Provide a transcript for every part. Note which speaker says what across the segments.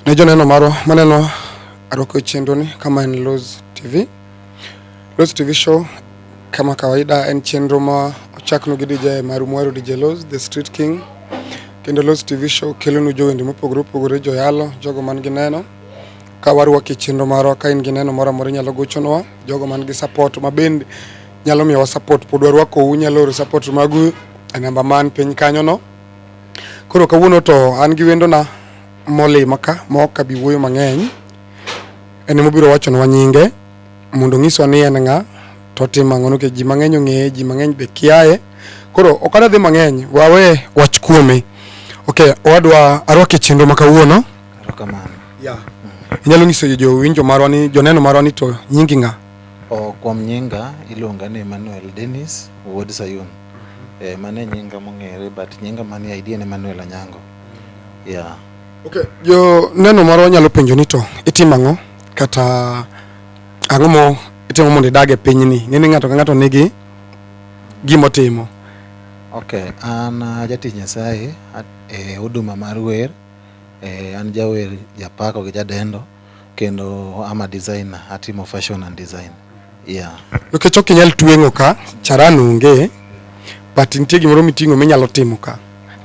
Speaker 1: Ne joneno marwa maneno arwako e chenro ni kama en Loz TV. Loz TV show kama kawaida en chenro ma ochaknu gi DJ maru mwero DJ Loz, the Street King. Kendo Loz TV show kelonu jowende mopogore opogore, joyalo, jogo man gi neno. Ka warwaki e chenro marwa, ka in gi neno moro amora inyalo gochonwa, jogo man gi support ma bende nyalo miyowa support pod warwakou, unyalo oro support magu e namba man piny kanyono. Koro kawuono to an gi wendona molima ka ma ok abi wuoyo mang'eny. En emobiro wachonwa nyinge mondo onyiswa ni en ng'a to otimo ang'o nikech ji mang'eny ong'eye, ji mang'eny be kiaye. Koro ok adwa dhi mang'eny, wawe wach kuome. Ok, owadwa arwaki e chenro ma kawuono.
Speaker 2: Erokamano.
Speaker 1: Yeah. Inyalo nyiso jowinjo marwa ni joneno marwa ni to nyingi ng'a?
Speaker 2: O, kuom nyinga iluonga ni Emmanuel Dennis wuod Sayun. Eh, mano e nyinga mong'ere but nyinga manie ID en Emmanuel Anyango. Yeah.
Speaker 1: Okay, jo neno marwa nyalo penjo ni to itimo ang'o kata ang'o mo itimo mondo idag e pinyni? Ng'e ni ng'ato ka ng'ato nigi gima otimo.
Speaker 2: Okay, an jatich Nyasaye e huduma mar wer. Eh, an jawer, japako gi jadendo kendo I'm a designer, atimo fashion and design. Yeah.
Speaker 1: Nikech ok inyal tweng'o ka, charan onge, but nitie gimoro miting'o minyalo timo ka.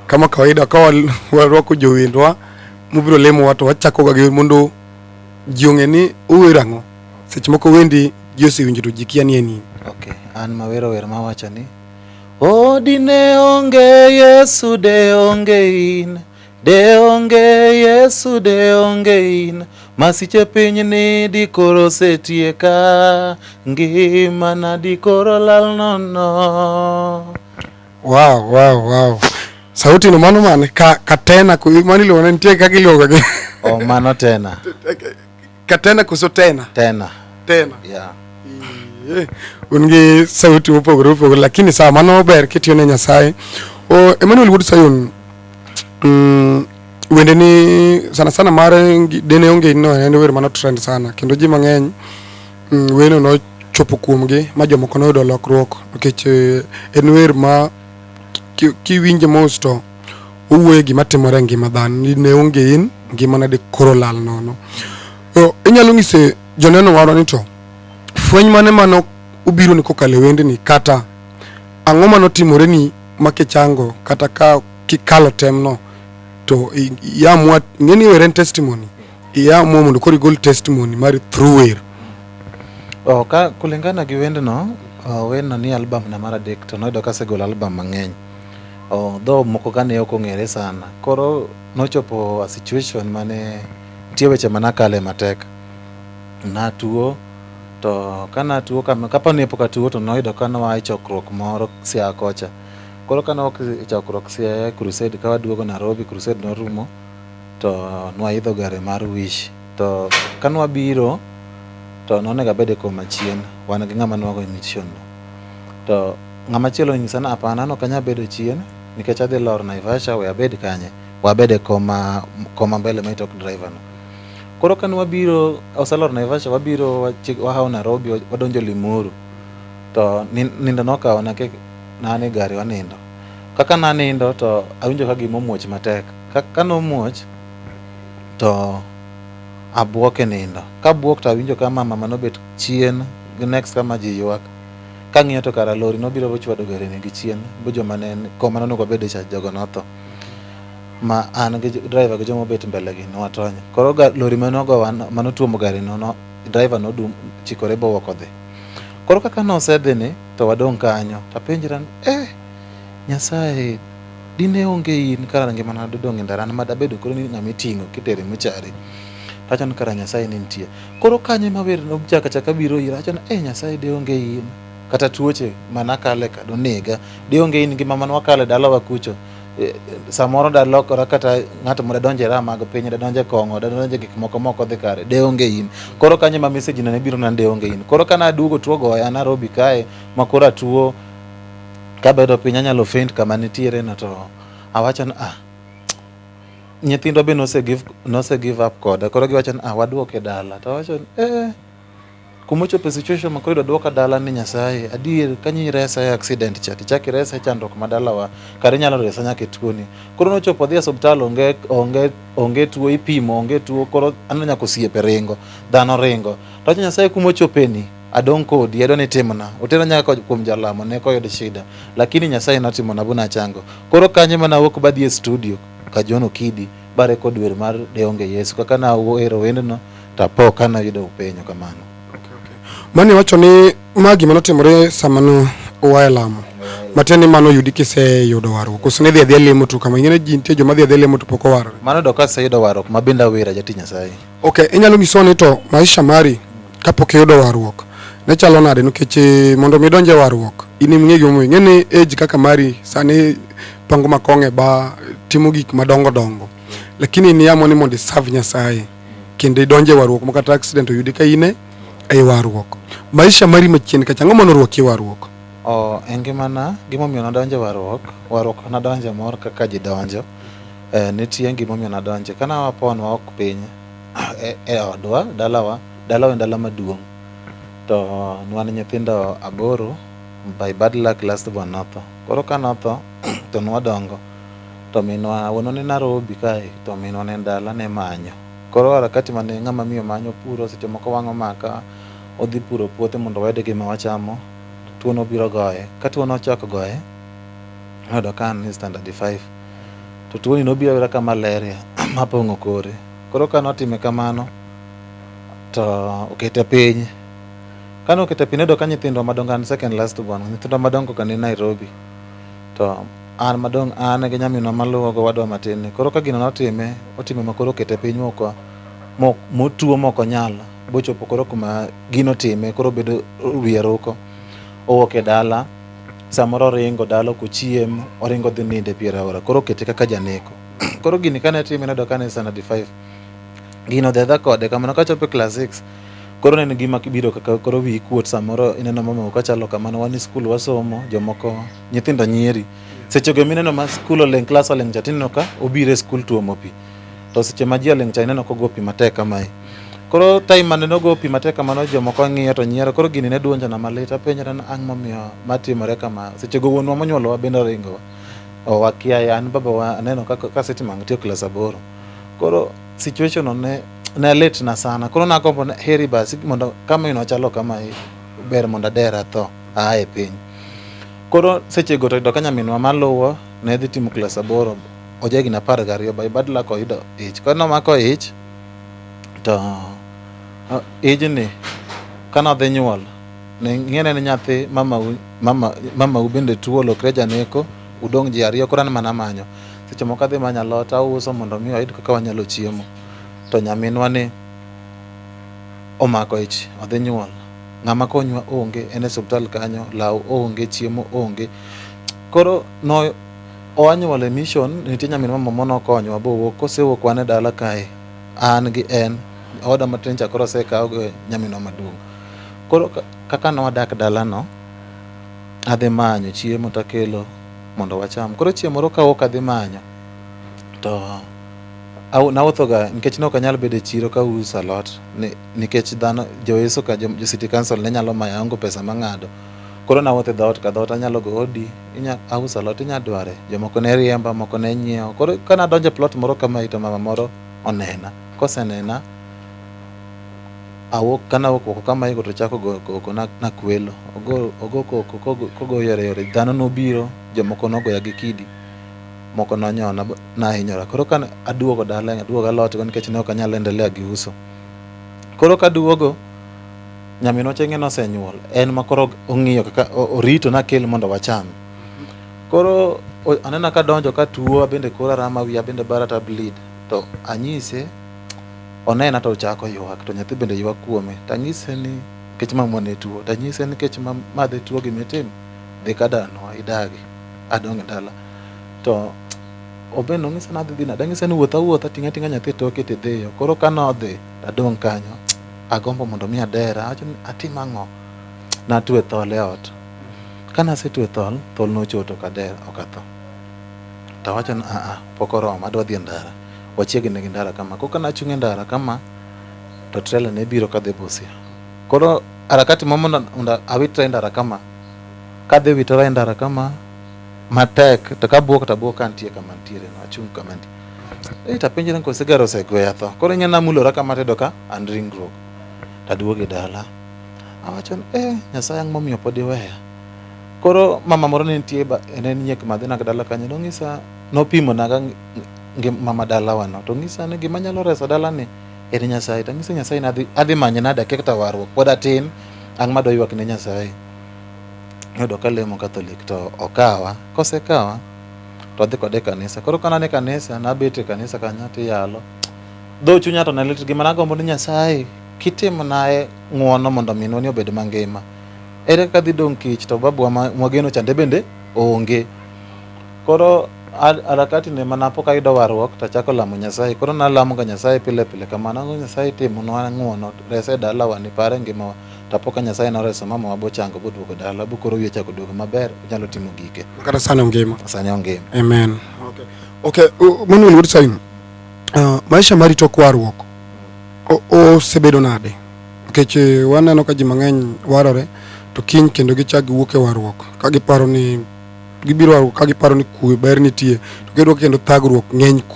Speaker 1: Kama kawaida ka warwako jowendwa mobiro lemowa to wachako ga gi mondo ji ong'e ni ower ang'o. Seche moko wendi ji osewinjo to ji kia ni en in.
Speaker 2: Okay, an mawero wer mawacho ni Odi ne onge Yesu de onge in, de onge Yesu de onge in, masiche pinyni dikoro osetieka, ngimana dikoro lal nono.
Speaker 1: Wow. Sauti no mano mane ka katena ku mano iluongo ni nitie kaka iluongo gi.
Speaker 2: Oh, mano tena.
Speaker 1: Katena koso tena?
Speaker 2: Tena.
Speaker 1: Tena.
Speaker 2: Yeah.
Speaker 1: Un gi sauti mopogore opogore lakini sawa mano ber kitiyo ne Nyasaye. O Emmanuel Wuod Sayun wende ni sana sana mar dene onge no en wer mano trend sana kendo ji mang'eny weno nochopo kuomgi ma jomoko noyudo lokruok nikech en wer ma kiwinje mos to owuoyo gima timore e ngima dhano ni ne onge in ngimana de koro lal nono. Inyalo nyiso joneno marwa ni to fweny mane mano obiro ni kokalo e wendni kata ang'o manotimore ni ma kichango kata ka kikalo temno to iamua ing'e ni wer en testimony iamua mondo koro igol testimony mari through wer.
Speaker 2: Oh, ka kulingana gi wendno, oh, wendno ni album na mar adek to noyudo kasegolo album mang'eny. Oh, though moko ka ne ok ong'ere sana. Koro nochopo a situation mane nitie weche manakale matek. Natuo to kanatuo kapo ni pok atuo to noyudo ka nwa e chokruok moro Siaya kocha. Koro ka nwawuok e chokruok Siaya crusade ka waduogo Nairobi crusade norumo to nwaidho gari mar Wish. To ka nwabiro to nonego abed e koma chien wan gi ng'ama nwago mission no. To ng'ama chielo onyisa ni hapana an ok anyal bedo chien nikech adhi lor Naivasha we abed kanye wabed e koma koma mbele ma itok driver no. Koro ka nwabiro oselor Naivasha wabiro wahawo Nairobi wadonjo Limuru to nindo nokawa na an e gari wanindo. Kaka nanindo to awinjo ka gima omuoch matek. Ka nomuoch to abuok e nindo. Kabuok to awinjo ka mama manobet chien gi next kama ji ywak. Kang'iyo to kara lori nobiro bochwado gari ni gi chien bo joma ne koma nonego wabede cha jogo notho. Ma an gi driver gi joma obet mbele gi nwatony. Koro lori manogowa manotuomo gari no, no driver nodum chikore bowuok odhi. Koro kaka nosedhi ni to wadong' kanyo tapenjra ni eh Nyasaye dine onge in kara ngimana dodong' e ndara an madabedo koro ni ng'ama iting'o kitero e mochari. Tawacho ni kara Nyasaye ne nitie. Koro kanyo ema wer nochako achaka biro ira awacho ni eh Nyasaye de onge in kata tuoche manakale ka donega de onge in ngima mane wakale dalawa kucho samoro dalokora kata ng'ato mo dadonje raha mag piny dadonje kong'o dadonje gik moko mok odhi kare de onge in. Koro kanyo ema message no ne biro na de onge in. Koro kana aduogo tuo goya Nairobi kae ma koro atuo kabedo piny anyalo faint kama nitiere no to awacho ni ah nyithindwa be nose give up koda koro giwacho ni ah waduoke dala to awacho ni eh Kumochopo e situation ma koro idwa duoka dala ni Nyasaye, adier kanyo iresa e accident cha, tichak iresa e chandruok ma dalawa, kare inyalo resa nyaka e tuoni. Koro nochopo odhi e osiptal onge, onge, onge tuo, ipimo onge tuo, koro aneno nyaka osiepe ringo, dhano ringo. To awacho Nyasaye kumochopeni, adong' kodi, adwa ni itimna. Otera nyaka kuom jalamo ne koyud shida. Lakini Nyasaye notimona bu nachango. Koro kanyo ema nawuok badhi e studio ka John Okidi, ba record wer mar De Onge Yesu. Kaka nawero wendno, to apo ka nayudo upenyo kamano.
Speaker 1: Okay, okay. Mani wacho ni ma gima notimore sama ne ua e lamo. Matiende ni mano oyudi kiseyudo warruok. Koso ne idhi adhiya lemo to kama ing'e ji nitie joma dhi adhiya lemo to pok owarore.
Speaker 2: Mano yudo ka aseyudo warruok ma bende awera jatich Nyasaye.
Speaker 1: Okay, inyalo nyisowa ni to maisha mari kapok iyudo warruok ne chalo nade nikech eh, mondo mi idonj e warruok in ing'e gimomiyo ing'e ni age kaka mari sani pango makong'e ba timo gik madongo dongo lakini niyamo ni mondo iserve Nyasaye kendo idonj e warruok ma kata accident oyudi ka in e warruok maisha mari machien kacha ang'o mane orwaki e warruok
Speaker 2: O, e ngimana gimomiyo nadonjo e warruok, warruok nadonje mor kaka ji donjo. Eh, nitie gimomiyo nadonje. Ka nawapon waok piny e, e odwa, dalawa, dalawa en dala maduong'. To nwan nyithindo aboro, by bad luck last born notho. Koro ka notho, to nwadongo. To minwa, wuonwa ni Nairobi kae, to minwa ne dala ne manyo. Koro harakati mane ng'ama miyo manyo puro, seche moko wang'o maka, odhi puro puothe mondo wayud gima wachamo. Tuo nobiro goye. Ka tuo nochako goye, noyudo ka an e standard 5. To tuoni nobiro abira ka malaria mapong'o kore. Koro ka notime kamano, to okete piny. Kane okete piny, noyudo ka nyithindwa madongo, an second last born, nyithindwa madongo ka ni Nairobi. To an madong' an gi nyaminwa maluwo go wadwa matin ni. Koro ka gino notime, otime ma koro okete piny moko motuo mok onyal. Bochopo koro kuma gino time, koro bedo wiye ruko. Owuok e dala, samoro oringo dala ok ochiem, oringo odhi nindo e pier aora. Koro okete kaka janeko. Koro gini kane time noyudo ka an e standard 5. Gino dhi adhiya kode kamano kachopo e class 6, koro ne en gima biro kaka koro wiyi kuot samoro ineno mamau kachalo kamano wan e skul wasomo jomoko nyithindo nyieri. Sechego mineno ma skul oling' klas oling' cha tineno ka obiro e skul tuomo pi. To seche ma ji oling' cha ineno kogo pi matek kamae. Koro time mane nogo pi matek kamano jomoko ng'iyo to nyiero koro gini ne duonjona malit apenjora ni ang' momiyo matimore kama. Sechego wuonwa monyuolowa bende oringowa. Wakia an babawa aneno kaka kasetimo ang'o tiyo klas aboro. Koro situation no ne ne litna sana. Koro nagombo ni heri basi mondo kama minwa chalo kamae ber mondo ader atho aa e piny. Koro sechego to yudo ka nyaminwa maluwo ne dhi timo klas aboro oja higni 12 by bad luck oyudo ich. Koro nomako ich to ijni kane odhi nyuol ne ing'e ni nyathi mamau mama mamau bende tuo olokre janeko udong' ji ariyo koro an mana amanyo. Seche moko adhi manyo alot auso mondo mi wayud kaka wanyalo chiemo. To nyaminwa ni omako ich odhi nyuol. Ng'ama konywa onge en e osiptal kanyo law onge chiemo onge. Koro no oa nyuol e mission nitie nyaminwa moro nokonywa bowuok kosewuok wan e dala kae an gi en oda matin cha koro osekaw gi nyaminwa maduong'. Koro kaka nwadak dalano adhi manyo chiemo takelo mondo wacham. Koro chieng' moro kawuok adhi manyo to nawuothoga nikech ne ok anyal bedo e chiro kauso alot nikech dhano joyeso ka jo city council ne nyalo maya aonge pesa mang'ado. Koro nawuotho e dhoot ka dhoot anyalo go odi inya auso alot inya dware. Jomoko ne riemba moko ne nyiewo. Koro kana donjo e plot moro kamae to mama moro onena. Kosenena awuok kanawuok oko kamae to ochako goyo koko nakwelo. Ogo koko kogo yore yore dhano nobiro jomoko nogoya gi kidi moko nonyona nahinyora. Koro kane aduogo dala aduogo alot go nikech ne ok anyal endelea gi uso. Koro kaduogo nyaminwa cha ing'e nosenyuol en ma koro ong'iyo kaka orito nakel mondo wacham. Koro anena kadonjo katuo abende kora rama wiya bende bara to a bleed to anyise onena to ochako ywak to nyathi bende ywak kuome tanyise ni nikech mamwa ne tuo tanyise nikech madhe tuo gimitim dhi ka danwa idagi adong' e dala to obe nonyisa ni adhi dhi nade anyise ni wuoth awuotha ting' ating'a nyathi e toke tidhiyo koro ka nodhi tadong' kanyo agombo mondo mi adera awacho ni atim ang'o natwe thol e ot kanasetwe thol thol nochoto ok adera ok atho tawacho ni aa pok oromo adwa dhi e ndara wachiegni gi ndara kama koka nachung' e ndara kama to trailer ne biro kadhi Busia koro harakati ma mondo awitre e ndara kama kadhi witora e ndara kama matek to kabuok to abuok kantie kama ntiere no achung' kama nitie. Eh, tapenjra ni kose gari osegweya tho. Koro ing'e namulora kama tiyudo ka an ringruok. Taduogo e dala. Awacho ni eh, Nyasaye ang'o momiyo pod iweya? Koro mama moro ne nitie ba ne en nyiek madhina dala kanyo nong'isa nopimona ga mama dalawa no to ng'isa ni gima nyalo reso dalani en Nyasaye. Tang'ise Nyasaye ni adhi manye nade akia kata warruok pod atin ang' madwa ywak ne Nyasaye. Noyudo kalemo Catholic to okawa kosekawa to adhi kode e kanisa. Koro ka an e kanisa nabet e kanisa kanyo tiyalo. Dho chunya to ne lit gima nagombo ni Nyasaye kitimnae ng'uono mondo minwa ni obed mangima. Ere kaka adhi dong' kich to babuwa mwageno chande bende onge. Koro harakati ne mana pok ayudo warruok to achako lamo Nyasaye. Koro nalamo ga Nyasaye pile pile kamano. Nyasaye timnwa ng'uono, resa e dalawa ni, pare ngimawa. To apo ka Nyasaye noreso mamawa bochango boduogo dala bokoro wiye ochako duogo maber onyalo timo gike.
Speaker 1: Kata sani ongima.
Speaker 2: Sani ongima.
Speaker 1: Amen. Okay. Okay, Manuel Wuod Sayun. Maisha mari tok warruok osebedo nade? Nikech waneno ka ji mang'eny warore to kiny kendo gichak giwuok e warruok ka giparo ni gibiro warruok ka giparo ni kwe ber nitie to giyudo kendo thagruok ng'eny ku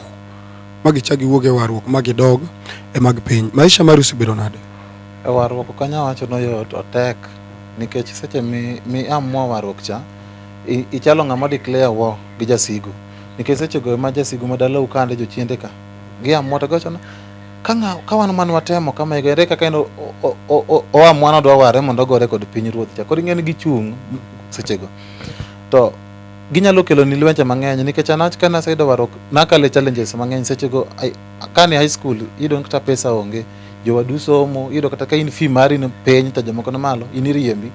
Speaker 1: ma gichak giwuok e warruok ma gidog e mag piny. Maisha mari osebedo nade?
Speaker 2: E warruok ok anyal wacho ni oyot, otek nikech seche mi, mi amua warruok cha ichalo ng'ama declare war gi jasigu nikech sechego ema jasigu ma dalau kande jochiende ka giamua to giwacho ni ka ng'a ka wan man watemo kama ere kaka en oamua nodwa ware mondo ogore kod piny ruoth cha koro ing'e ni gichung' sechego to ginyalo kelo ni lwenje mang'eny nikech an ach kane aseyudo warruok nakale challenges mang'eny sechego kane high school iyudo ni kata pesa onge jowadu somo iyudo kata ka in fee mari ni piny to jomoko ni malo in iriembi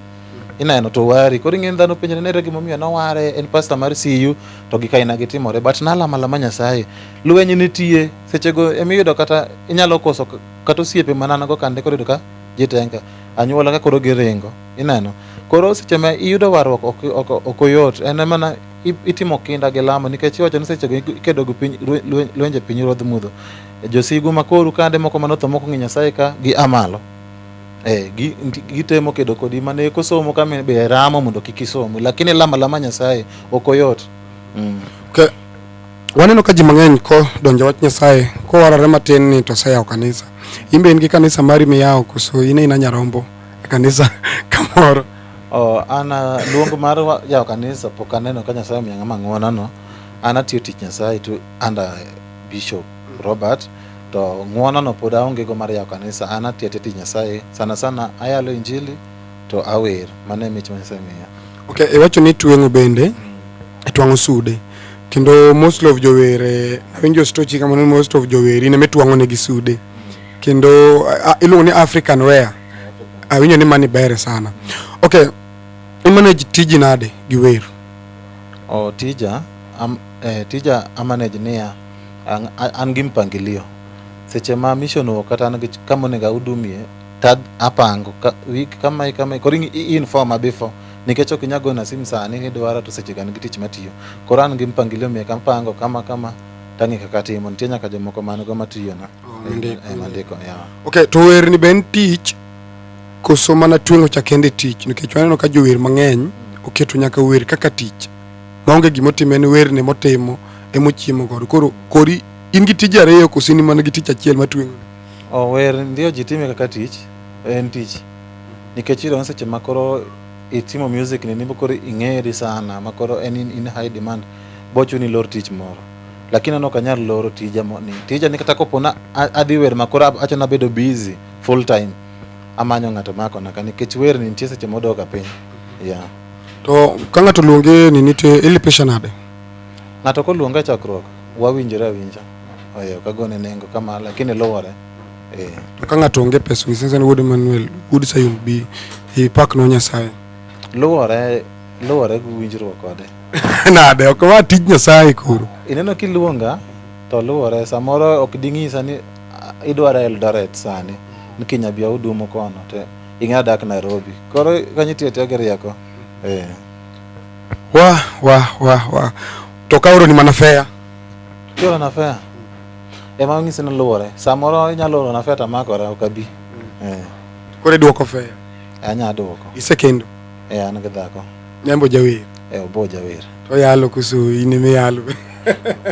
Speaker 2: ineno to wari koro ing'e ni dhano penjore ni ere gimomiyo noware en pastor mar CU to gik aina gi timore but nalamo alama Nyasaye lweny nitie sechego emiyudo kata inyalo koso kata osiepe manana go kande koro iyudo ka jitenga anyuola ka koro giringo ineno koro seche ma iyudo warruok ok oyot en mana itimo kinda gi lamo nikech iwacho ni sechego ikedo gi piny lwenje piny ruodh mudho josigu makoru kande moko manotho moko ng'i Nyasaye ka gi amalo gitemo kedo kodi mane kosomo ka be ramo mondo kik isom lakini lama lama Nyasaye ok oyot.
Speaker 1: Okay. Waneno ka ji mang'eny ko donjo wach Nyasaye kowarore matin ni to oseyawo kanisa. In be in gi kanisa mari miyawo koso in aina nyarombo e kanisa kamoro?
Speaker 2: Oh, an luong mar yawo kanisa pok aneno ka Nyasaye omiya ng'ama ng'uono no. An atiyo tich Nyasaye to under Bishop Robert to ng'uono no pod aonge go mar yawo kanisa. An atiyo atiya tich Nyasaye sana sana ayalo injili to awer. Mano e mich ma Nyasaye miya.
Speaker 1: Okay, iwacho ni tweng'o bende twang'o sude kendo most of jowere awinjo stochi kamano most of jower in ema itwang'o negi sude kendo iluongo ni African wear awinjo ni mani ber sana. Okay, imanage tiji nade gi wer?
Speaker 2: Oh, tija tija amanage niya an gi mpangilio seche ma mission owuok kata an gi kama onego ahudumie to apango ka week kamae kamae koro i informa before nikech ok inyal gona sim sani ni idwara to seche go an gi tich matiyo koro an gi mpangilio meka apango kama kama tang'e kaka atimo nitie nyaka jomoko man go matiyona.
Speaker 1: Oh, mandiko.
Speaker 2: Mandiko yeah.
Speaker 1: Okay, to wer ni be en tich koso mana tweng'o cha kende tich nikech waneno ka jower mang'eny oketo nyaka wer kaka tich maonge gimotimo en werne motimo emochiemo godo koro kori in gi tije ariyo koso in mana gi tich achiel matweng'o?
Speaker 2: Oh, wer ndio ji time kaka tich en tich nikech iyudo ni seche ma koro itimo music ni nimbo koro ing'eri sana ma koro en in high demand bochuni ilor tich moro lakini an ok anyal loro tija ni tija ni kata kopo na adhi wer ma koro acho nabedo busy full time amanyo ng'ato makona ka nikech wer ni nitie seche modoka piny yeah.
Speaker 1: To ka ng'ato luonge ni nitie ilipisha nade?
Speaker 2: Ng'ato koluonga e chokruok wawinjore awinja oyo kagone nengo kama lakini luwore.
Speaker 1: To ka ng'ato onge pesa onyise ni wuod Emmanuel wuod Sayun bi ipak no Nyasaye.
Speaker 2: Luwore luwore gi winjruok kode.
Speaker 1: Nade ok ma tij Nyasaye koro.
Speaker 2: Ineno kiluonga to luwore samoro ok ding'isa ni idwara Eldoret sani ni kiny abi ahudumu kono to ing'e adak Nairobi. Koro kanyo itiyo atiya gi rieko.
Speaker 1: Wa wa wa wa. To ka oro ni mana fare.
Speaker 2: Kioro na fare. Ema ang'isi ni luwore. Samoro inyalo oro na fare to amakora ok abi.
Speaker 1: Koro iduoko fare.
Speaker 2: Anya duoko.
Speaker 1: Isekendo?
Speaker 2: Eh, an gi dhako.
Speaker 1: Nyambo jawer?
Speaker 2: Eh, obo jawer.
Speaker 1: To yalo koso in ema iyalo?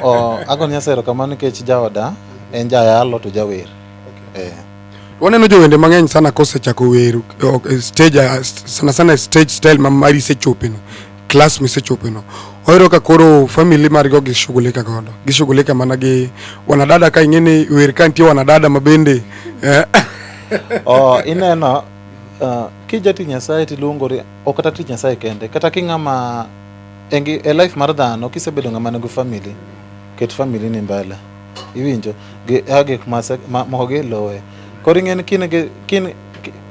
Speaker 2: Oh, agone Nyasaye erokamano nikech jaoda en jayalo to jawer. Okay. Eh.
Speaker 1: Waneno jowende mang'eny sana kosechako wer e stage, sana sana stage style ma mari isechopeno, class misechopeno, oyudo ka koro family margi ok gishughulika godo, gishughulika mana gi wanadada. Ka ing'e ni wer ka nitie wanadada ma bende eh.
Speaker 2: Oh, ineno kijati Nyasaye tiluongori ok kata tich Nyasaye kende, kata king'ama e life mar dhano, kisebedo ng'ama nigi family, ket family ni mbele, iwinjo gi gik moko gi lowe. Koro ing'e ni kin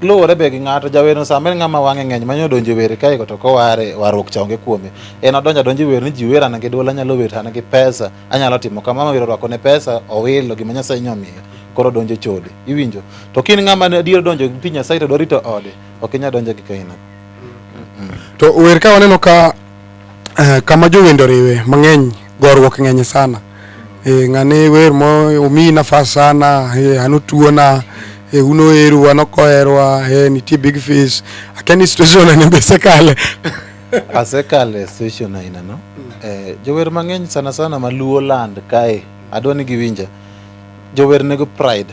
Speaker 2: luwore be gi ng'ato. Jawerno sama en ng'ama wang'e ng'eny manyo donjo e wer kae to koware warruok cha onge kuome, en odonjo adonjo e wer ni ji wer, an gi duol anyalo wer, an gi pesa anyalo timo kama, ma wer orwako ne pesa owilo gima Nyasaye nyomiyo, koro donjo chode, iwinjo. To kin ng'ama adier donjo gi tich Nyasaye to dwa rito ode, ok inyal donjo gi kaina.
Speaker 1: To wer ka waneno ka kama jowende oriwe mang'eny, goruok ng'eny sana. Ng'ane wer mo omiyi nafas sana, an otuona, un oheru, an ok oherwa, nitie big fish. Akia ni situation ni be isekale.
Speaker 2: Asekale situation aina no. Jower mang'eny sana sana maluo land kae, adwa ni giwinja. Jower nigi pride,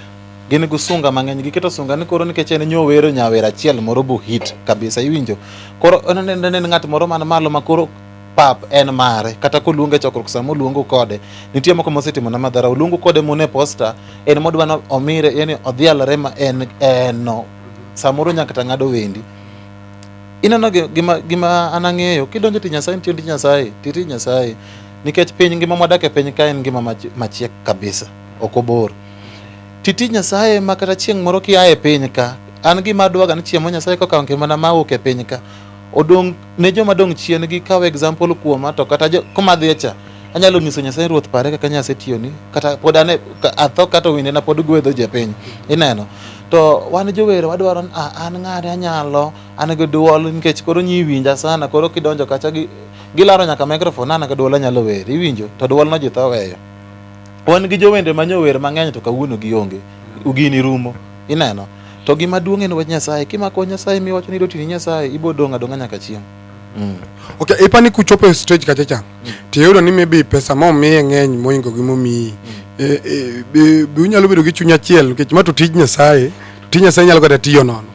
Speaker 2: gin gi sunga mang'eny, giketo sunga ni koro nikech en nyo wero nyawer achiel moro bo hit kabisa, iwinjo. Koro en ng'at moro man malo ma koro pap en mare, kata koluonge chokruok sama oluongo kode, nitie moko mosetimo na madhara, oluongo kode mone posta, en modwa no omire, yani odhialore ma en eno samoro nyaka ta ng'ado wendi. Ineno gima an ang'eyo, kidonjo ti Nyasaye nitie tich Nyasaye, titi Nyasaye, nikech piny ngima mwadak e piny ka en ngima machiek kabisa, ok obor. Titi Nyasaye ma kata chieng' moro kia e piny ka, an gima adwaga ni chieng' moro Nyasaye kokawo ngimana ma awuok e piny ka, odong' ne joma dong' chien gi kawo example kuoma, to kata kuma adhiye cha anyalo nyiso Nyasaye, Ruoth pare kaka Nyasaye tiyoni, kata pod ane atho kata wendena pod gwedho ji e piny, ineno. To wan jower wadwaro ni an ng'ane anyalo, an gi duol nikech koro nyi winja sana, koro kidonjo kacha gilaro nyaka microphone, an gi duol anyalo wer, iwinjo, to duol no ji tho weyo. Wan gi jowende ma nyower mang'eny to kawuono gionge, gini rumo, ineno. To gima duong' en wach Nyasaye, kimako Nyasaye miwacho ni idwa tiyo ne Nyasaye, ibo dong' adong'a nyaka chieng'.
Speaker 1: Okay, ipani kuchopo e stage kacha cha, tiyudo ni maybe pesa momiye ng'eny moingo gi momiyi. Be unyalo bedo gi chuny achiel nikech ma to tij Nyasaye, tij Nyasaye nyalo kata tiyo nono.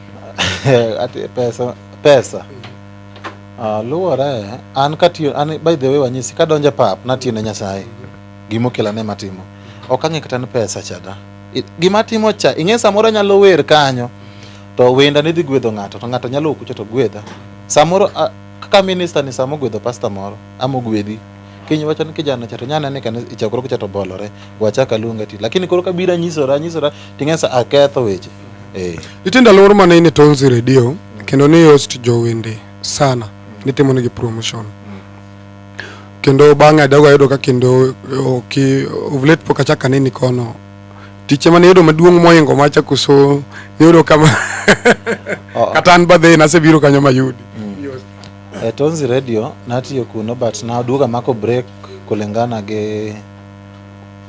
Speaker 2: Ati pesa. Luwore, an katiyo, an by the way wanyisi, kadonjo e pap, natiyo ne Nyasaye. Gimokela ne matimo. Ok ang'e kata ni pesa chada. Gima timo cha, ing'e samoro anyalo wer kanyo, to wenda ni dhi gwedho ng'ato, to ng'ato nyalo wuok kucha to gwedha. Samoro, kaka minister ni samo gwedho pastor moro, ama ogwedhi. Kiny wacho ni kijana cha to nyane ni kanisa e chokruok cha to bolore, wachak aluonga ti. Lakini koro kabiro anyisora, anyisora, ting'e sa aketho weche.
Speaker 1: Nitie ndalo moro mane in e Tonzi Radio, kendo ni host jowende sana, nitimo negi promotion. Kendo bang'e adogo ayudo ka kendo ok of late pok achako aneni kono. Tich ema niyudo maduong' mohingo macha koso niyudo kama kata an badhe nasebiro kanyo mayudi.
Speaker 2: E Tonzi Radio natiyo kuno, but naduogo amako break kulingana gi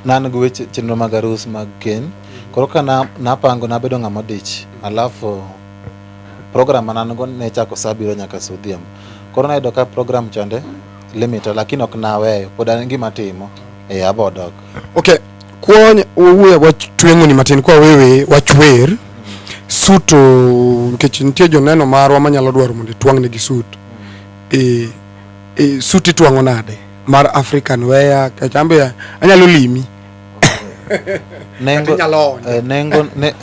Speaker 2: nan gi weche chenro mag arus mag keny. Koro ka napango nabedo ng'ama odich, alafu program mane an go ne chako saa abiriyo nyaka saa odhiambo. Koro nayudo ka program chande limita, lakini ok naweyo, pod an gima atimo, abo dok.
Speaker 1: Okay, kwa wuoyo wach tweng'o ni matin kwa wewe wach wer suit, nikech nitie joneno marwa manyalo dwaro mondo itwang'negi suit. Suit itwang'o nade mar African wear? Kech an be anyalo limi.
Speaker 2: Nengo,
Speaker 1: inyalo onjo.
Speaker 2: Nengo ne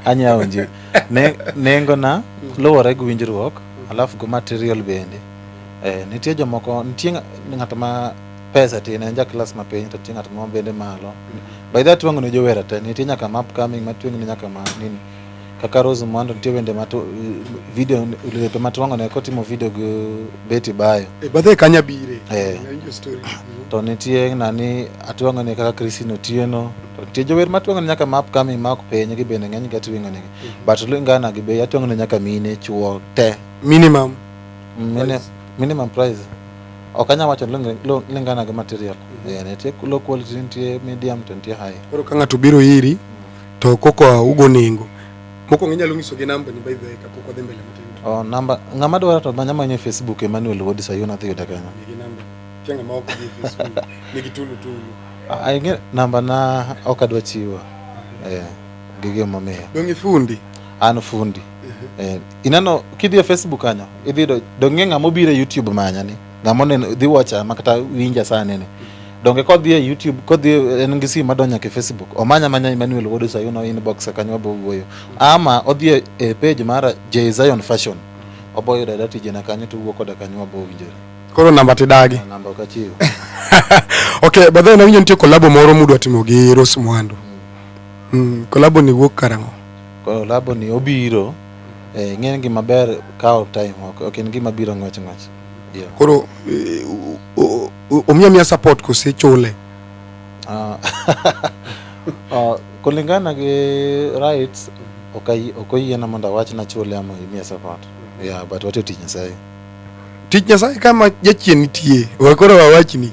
Speaker 2: anyalo onji. Nengo na luwore gi winjruok, alafu go material bende. Nitie jomoko, nitie ng'at ma pesa tin, en ja class mapiny, to nitie ng'at ma bende malo. By that twang'o ne jowera te, nitie nyaka ma upcoming matwang'o ne nyaka ma nini. Kaka Rose Muhando nitie wende ma video lepe matwang'o ne kotimo video gi Betty Bayo.
Speaker 1: Bathe kanya bire. Awinjo story.
Speaker 2: To nitie nani atwang'o ne kaka Christine Otieno. To nitie jower matwang'o ne nyaka ma upcoming ma ok piny gi bende ng'eny gi atwang'o negi. But lingana gi bei atwang'o ne nyaka mine, chuo te.
Speaker 1: Minimum.
Speaker 2: Minimum price. Ok anyal wacho lingana gi material. Nitie low quality, nitie medium to nitie high.
Speaker 1: Koro ka ng'ato biro iri to koko ugo nengo. Mokwongo inyalo nyiso gi namba ni by the way kapok wadhi mbele matin.
Speaker 2: Oh, namba ng'ama dwaro to manya manya e Facebook Emmanuel Wuod Sayun adhi yude kanyo.
Speaker 1: Nigi namba. Nitie ng'ama ok dhi e Facebook. Nigi tulu tulu.
Speaker 2: Ah, ing'e namba na ok adwa chiwo. Eh, gi gimomiyo.
Speaker 1: Dong' ifundi.
Speaker 2: An fundi. Eh, ineno kidhi e Facebook kanyo, idhi yudo dong' ing'e ng'ama obiro e YouTube manya ni. Ng'ama oneno dhi watcha ma kata winja sani ni. Donge kodhi e YouTube, kodhi en gi simu madonjo nyaka e Facebook. Omanya manya Emmanuel Wuod Sayun o inbox kanyo wabo wuoyo. Ama odhi e page mara J Zion Fashion. Obo yudo ayuda tijena kanyo to wuo koda kanyo wabo winjore.
Speaker 1: Koro namba tidagi.
Speaker 2: Namba ok achiw.
Speaker 1: Okay, by the way nawinjo nitie kolabo moro mudwa timo gi Rose Muhando. Kolabo ni wuok karang'o?
Speaker 2: Kolabo ni obiro eh, ing'e ni gima ber kawo time ok en gima biro ng'wech ng'wech. Yeah.
Speaker 1: Koro omiya miya support kose chule?
Speaker 2: Kulingana gi rights ok oyiena mondo awach nachule ama imiya support. Yeah, but watiyo tich Nyasaye.
Speaker 1: Tich Nyasaye kama jachien nitie, we koro wawachni.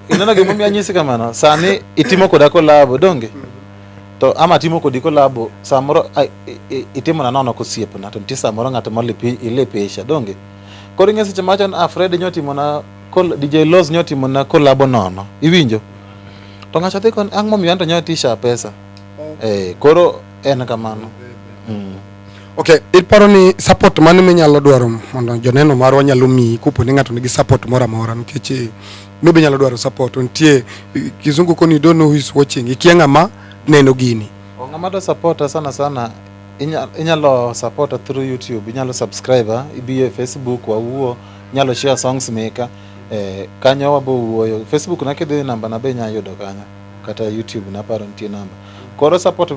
Speaker 2: Ineno gimomiyo anyisi kamano? Sani itimo koda kolabo, donge? To ama timo kodi kolabo, samoro itimona nono kosiepna, to nitie samoro ng'ato molipisha, donge? Koro ing'e seche mawacho ni ah, Fred nyotimona DJ Loz nyotimona kolabo nono, iwinjo? To ng'ato dhi koni, ang' momiyo anto nyotisha pesa. Eh, koro en kamano.
Speaker 1: Okay, iparo ni support mane minyalo dwaro mondo joneno marwa nyalo miyi kopo ni ng'ato nigi support moro amora nikech maybe nyalo dwaro support nitie kizungu koni you don't know who is watching ikia ng'ama neno gini.
Speaker 2: Ng'ama dwa support sana sana inyalo support through YouTube, inyalo subscribe, ibi e Facebook wawuo, inyalo share songs meka kanyo wabo wuoyo. Facebook na kidhi namba na be inyalo yudo kanyo kata YouTube na paro nitie namba. Koro support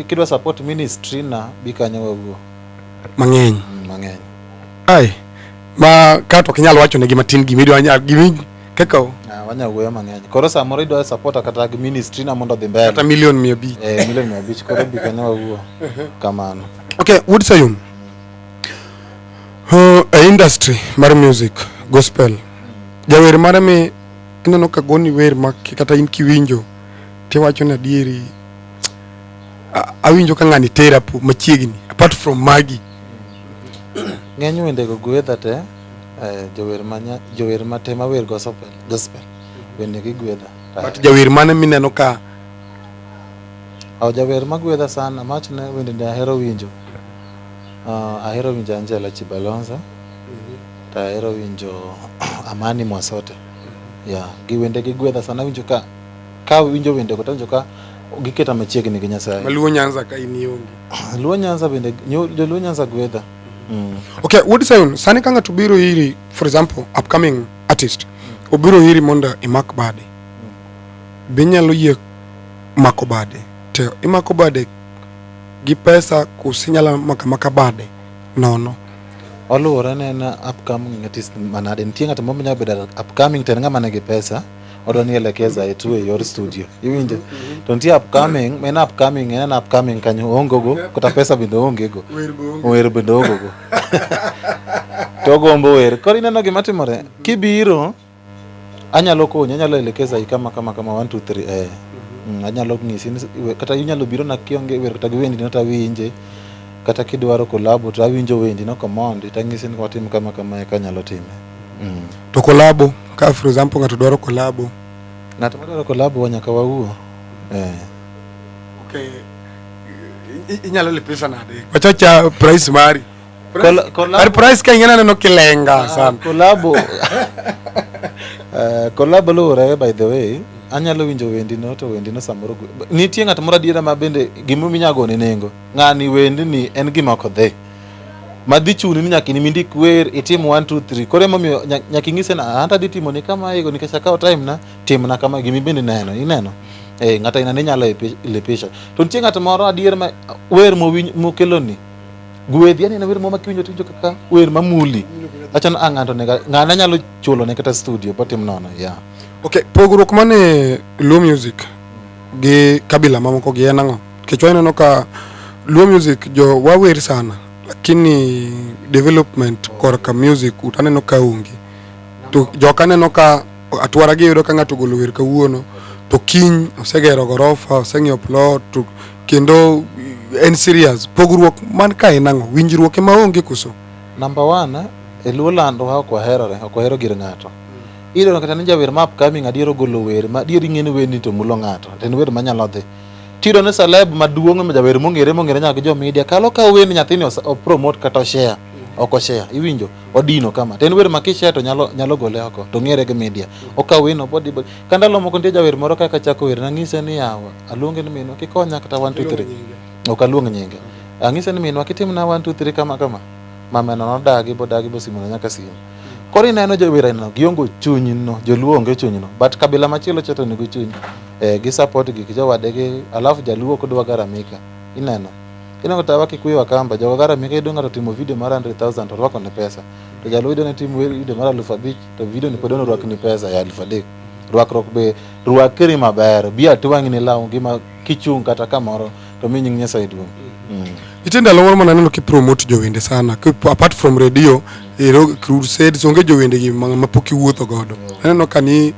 Speaker 2: kidwa support ministry na bi kanyo wawuo.
Speaker 1: Mang'eny.
Speaker 2: Mang'eny.
Speaker 1: Ai ma kato ok inyal wacho negi matin gimidwa nyal gimi kaka
Speaker 2: wanya wuoyo mang'eny. Koro samoro idwa support kata gi ministry na mondo odhi mbele.
Speaker 1: Kata milion 500.
Speaker 2: Milion 500 koro bi kanyo wawuo. Kamano.
Speaker 1: Okay, Wuod Sayun. E industry mar music gospel. Jawer mare mi ineno ka goni wer ma kata in kiwinjo tiwacho ni adieri awinjo ka ng'ani tera machiegni apart from Maggie.
Speaker 2: Ng'eny wendego gwedha te, jower mate mawer gospel wende gi gwedha.
Speaker 1: But jawer mane mineno ka?
Speaker 2: Jawer magwedha sana, mach ne wende ne ahero winjo. Ahero winjo Angela Chibalonza, to ahero winjo Amani Mwasote. Yeah, gi wende gi gwedha sana, awinjo ka winjo wende go to awinjo ka giketa machiegni gi Nyasaye.
Speaker 1: Maluo Nyanza ka in ionge.
Speaker 2: Luo Nyanza bende, joluo Nyanza gwedha.
Speaker 1: Okay, Wuod Sayun, sani ka ng'ato biro iri, for example, upcoming artist, obiro iri mondo imak bade. Be inyalo yie mako bade? To imako bade gi pesa koso inyalo mako amaka bade nono?
Speaker 2: Oluwore ni en upcoming artist manade. Nitie ng'ato moro manyalo bedo upcoming to en ng'ama nigi pesa, odwa ni elekeza e tu e yor studio. Iwinjo? To nitie upcoming, en upcoming, en upcoming kanyo oonge go, kata pesa bende oonge go. Wer bende oonge go. To ogombo wer. Koro ineno gima timore? Kibiro, anyalo konyi, anyalo elekeza i kama kama kama 1 2 3 Anyalo ng'isi ni kata inyalo biro na kionge wer kata gi wendi no to awinje. Kata kidwaro kolabo to awinjo wendi no komondi to ang'isi ni watim kama kama eka anyalo time.
Speaker 1: To kolabo, ka for example ng'ato dwaro kolabo.
Speaker 2: Ng'ato madwaro kolabo nyaka wawuo.
Speaker 1: Okay. Inyalo lipisa nade? Wachacha price mari. Mar price ka ing'e naneno kilenga sana.
Speaker 2: Kolabo. Kolabo luwore by the way. Anyalo winjo wendi no to wendi no samoro nitie ng'at moro adiera ma bende gimomiyo inyalo gone nengo. Ng'ani wendi ni en gima ok odhi. Madhi chuni ni nyaka in wer itim 1 2 3. Koro emomiyo nyaka ing'ise ni anto adhi timo ni kama ego nikech akawo time na timna kama gimi bende neno ineno. Ng'ato aina ni nyalo lipisha. To nitie ng'at moro adier ma wer mokelo ni gwedhi aneno wer moro ma kiwinjo to iwinjo kaka wer mamuli. Acho ni ng'ato nega ng'ana nyalo chulo ne kata studio botim nono. Yeah.
Speaker 1: Okay, pogruok mane Luo music gi kabila mamoko gi en ang'o? Nikech waneno ka Luo music jo wawer sana lakini development korka music aneno ka onge. To joka aneno ka atwara gi yudo ka ng'ato ogolo wer kawuono to kiny osegero gorofa, oseng'iewo plot to kendo en serious. Pogruok man kae en ang'o? Winjruok ema onge koso?
Speaker 2: Number one, e Luo land wa ok waherore, ok wahero gir ng'ato. Iyudo kata ni jawer ma upcoming adier ogolo wer ma adier ing'e ni werni to mulo ng'ato, to en wer manyalo dhi. Tiyudo ni celeb maduong' ma jawer mong'ere mong'ere nyaka gi jo media kalo ka werni nyathini o promote kata o share, ok o share, iwinjo? Odino kama. To en wer ma kishare to nyalo nyalo gole oko, to ong'ere gi media. Okawo werno bodi bodi. Ka ndalo moko nitie jawer moro kaka chako wer, nang'ise ni yawa, aluonge ni minwa kikonya kata 1 2 3. Ok aluong nyinge. Ang'ise ni minwa kitimna 1 2 3 kama kama. Mameno nodagi bodagi bosimona nyaka simu. Koro ineno jower no giongo chuny no, joluo onge chuny no. But kabila machielo cha to nigi chuny. Eh, gi support gik jowadegi, alafu jaluo ok dwa garamika. Ineno. Ineno kata wa Kikuyu Wakamba, jogo garamika iyudo ng'ato timo video mar 100,000 to rwako ne pesa. To jaluo iyudo ni timo video mar 5,000 to video ni pod orwakni pesa ya 3,000. Rwakruok be rwakri maber, bi atwang'ni law gima kichung' kata kamoro to mi nying Nyasaye duong'.
Speaker 1: Nitie ndalo moro mane aneno kipromote jowende sana. Apart from radio, ero crusades, onge jowende gi ma pok iwuotho godo. Aneno ka ni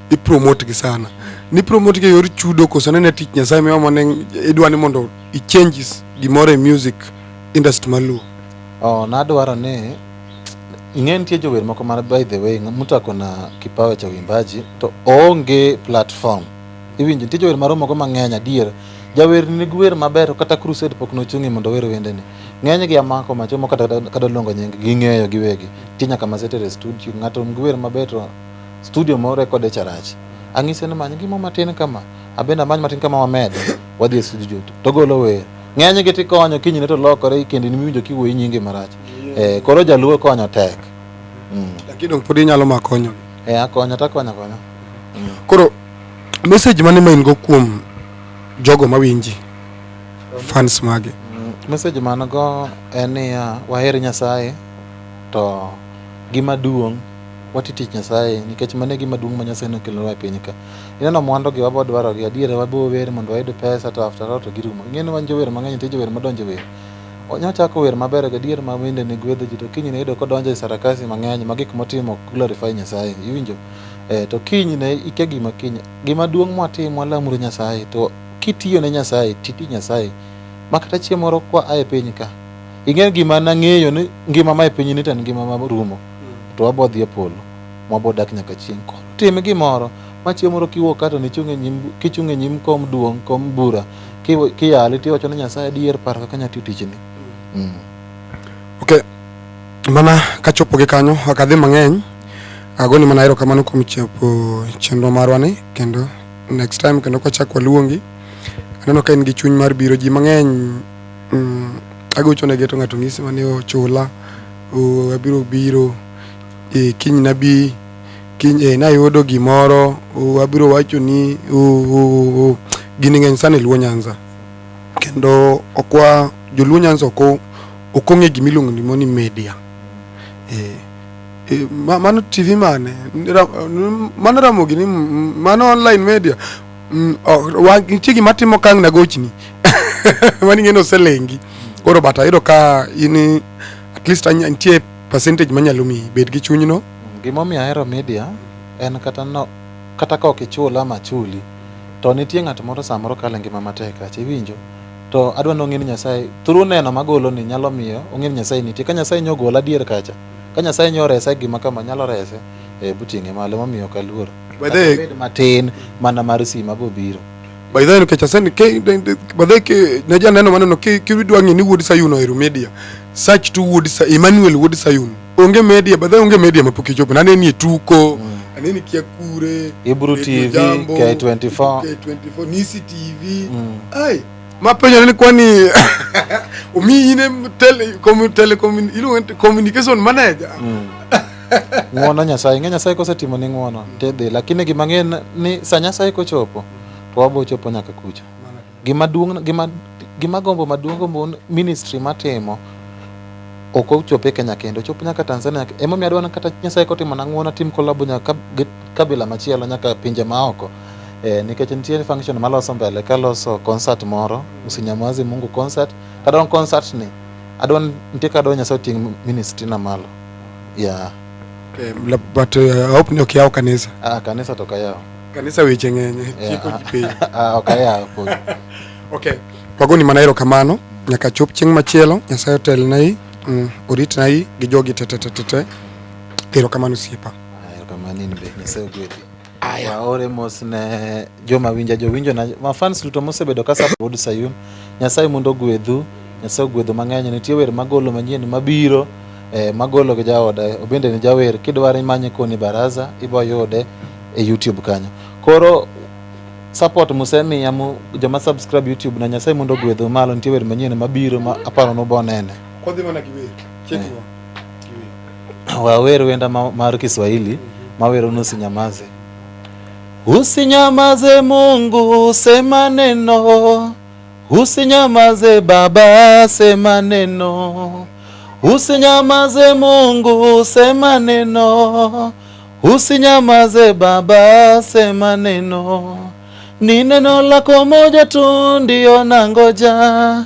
Speaker 1: ipromote gi sana. Ni promote gi e yor chudo koso nene tich Nyasaye miwa mane idwa ni mondo i change gimoro e music industry mar Luo?
Speaker 2: Oh, nadwaro ni ing'e nitie jower moko ma by the way mutako na kipawa cha uimbaji to oonge platform. Iwinjo nitie jower maromo go mang'eny adier. Jawer nigi wer maber kata crusade pok nochung'e mondo ower wendene. Ng'eny gi amako machomo kata kata luongo nying ging'eyo giwegi. Nitie nyaka masetere e studio ng'ato nigi wer maber to studio mo rekode cha rach. Ang'ise ni many gimo matin kama abende amany matin kama wamed wadhi e studio to golo wer. Ng'eny gi tikonyo kinyne to lokore kendo in miwinjo kiwuoyo nyinge marach. Eh, koro jaluo konyo tek.
Speaker 1: Lakini dong pod inyalo makonyo.
Speaker 2: Eh, akonyo to akonyo akonya.
Speaker 1: Koro message mane ma in go kuom jogo mawinji fans magi?
Speaker 2: Message man go en niya, waher Nyasaye to gima duong' wati tich Nyasaye nikech mano e gima duong' ma Nyasaye nokelonwa e piny ka. Ineno mwandu gi wabo dwaro gi adier wabo wer mondo wayud pesa to after all to girumo. Ing'e ni wan jower mang'eny nitie jower madonjo e wer. Nyochako wer maber gadier ma wende ne gwedho ji to kinyne iyudo kodonjo e sarakasi mang'eny ma gik motimo ok glorify Nyasaye. Iwinjo? Eh, to kinyne ikia gima kiny. Gima duong' mwatim walamuru Nyasaye to kitiyo ne Nyasaye titi Nyasaye ma kata chieng' moro kwa a e piny ka ing'e gima nang'eyo ni ngima ma e piny ni to en ngima ma rumo to wabo dhi e polo mwabo dak nyaka chieng'. Koro tim gimoro ma chieng' moro kiwuok ka to nichung' e nyim kichung' e nyim kom duong' kom bura kiyali tiwacho ni Nyasaye adier par kaka nyatiyo tijni.
Speaker 1: Okay. Mana kachopo gi kanyo ok adhi mang'eny. Agoni mana erokamano kuom chopo chenro marwa ni kendo next time kendo kwachak waluongi. Aneno ka in gi chuny mar biro ji mang'eny agocho negi to ng'ato ng'isi mani ochula abiro biro kiny nabi kiny nayudo gimoro abiro wacho ni gini ng'eny sana e Luo Nyanza kendo okwa joluo Nyanza ok ong'e gima iluongo ni media. Mano TV mane? Mano Ramogi ni mano online media. Nitie gima timo ka ang' nagochni. Mano ing'e ni oselengi. Koro but ayudo ka in at least nitie percentage manyalo miyi. Bed gi chunyno.
Speaker 2: Gimomiyo ahero media en kata no kata ka ok ichula machuli to nitie ng'at moro samoro kalo e ngima matek kacha iwinjo to adwa ni ong'e ni Nyasaye through neno magolo ni nyalo miyo ong'e ni Nyasaye nitie ka Nyasaye nyogola adier kacha ka Nyasaye nyoresa e gima kama nyalo rese e buting'e malo momiyo ok aluor
Speaker 1: By the way-
Speaker 2: Kata obed matin mana mar sima bobiro
Speaker 1: By the way, nikech aseni ke by the way ke ne janeno maneno ki kidwa ng'e ni wuod Sayun ohero media. Search to wuod Sa Emmanuel wuod Sayun. Onge media, by the way onge media mapok ichopo. Naneni e tuko, aneni kia kure.
Speaker 2: Ibru
Speaker 1: Radio
Speaker 2: TV,
Speaker 1: Jambo,
Speaker 2: K24.
Speaker 1: K24, Nisi TV. Ai, mapenjo ni kwani omiyi in e tele, telecom, iluongo ni communication manager.
Speaker 2: Ng'uono Nyasaye, ing'e Nyasaye kosetimo ni ng'uono tidhi, lakini gima ng'e ni sa Nyasaye kochopo to wabo chopo nyaka kucha. Gima duong' gima gima gombo maduong' gombo ministry matimo ok ochopo e Kenya kendo, ochopo nyaka Tanzania. Emomiyo adwa ni kata Nyasaye kotimo na ng'uono atim collabo nyaka gi kabila machielo nyaka pinje maoko. Eh, nikech nitie function maloso mbele kaloso concert moro Usinyamaze Mungu concert. Kadwa concert ni adwa nitie kadwa Nyasaye oting' ministry na malo. Yeah.
Speaker 1: Okay, but I hope ni ok yaw kanisa.
Speaker 2: Ah, kanisa to ok ayaw.
Speaker 1: Kanisa weche ng'eny,
Speaker 2: Yeah.
Speaker 1: chiko ji piny.
Speaker 2: Ah, ok ayaw pod.
Speaker 1: Okay. Wagoni mana erokamano nyaka chop chieng' machielo Nyasaye otelnai, oritnai gi jogi te te te te te. Erokamano osiepa.
Speaker 2: Erokamano in be, Nyasaye ogwedhi. Waore mos ne joma winja, jowinjo na ma fans duto mosebedo ka support Wuod Sayun. Nyasaye mondo ogwedhu, Nyasaye ogwedhu mang'eny. Nitie wer magolo manyien mabiro magolo gi jaoda, obende ni jawer. Kidwaro imanye koni Baraza, ibo yude e YouTube kanyo. Koro support musemiya mu, joma subscribe YouTube na Nyasaye mondo ogwedhu malo. Nitie wer manyien mabiro ma aparo nubo nene.
Speaker 1: Kodhi mana gi wer. Chekwa.
Speaker 2: Wawer wenda mar Kiswahili mawero ni usinyamaze. Usinyamaze Mungu, sema neno. Usinyamaze Baba, sema neno. Usinyamaze Mungu, sema neno. Usinyamaze Baba, sema neno. Ni neno lako moja tu ndio nangoja.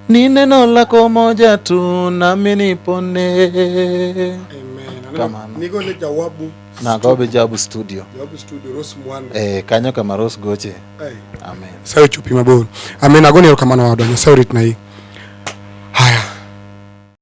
Speaker 2: Ni neno lako moja tu nami nipone.
Speaker 1: Amen.
Speaker 2: Kamano.
Speaker 1: Nigone Jawabu.
Speaker 2: Nagobe Jawabu Studio.
Speaker 1: Jawabu Studio Rose Mwanda.
Speaker 2: Kanyo kama Rose goche.
Speaker 1: Hey.
Speaker 2: Amen.
Speaker 1: Nyasaye ochopi mabor. Amen. Agoni erokamano wadwa. Nyasaye oritnai.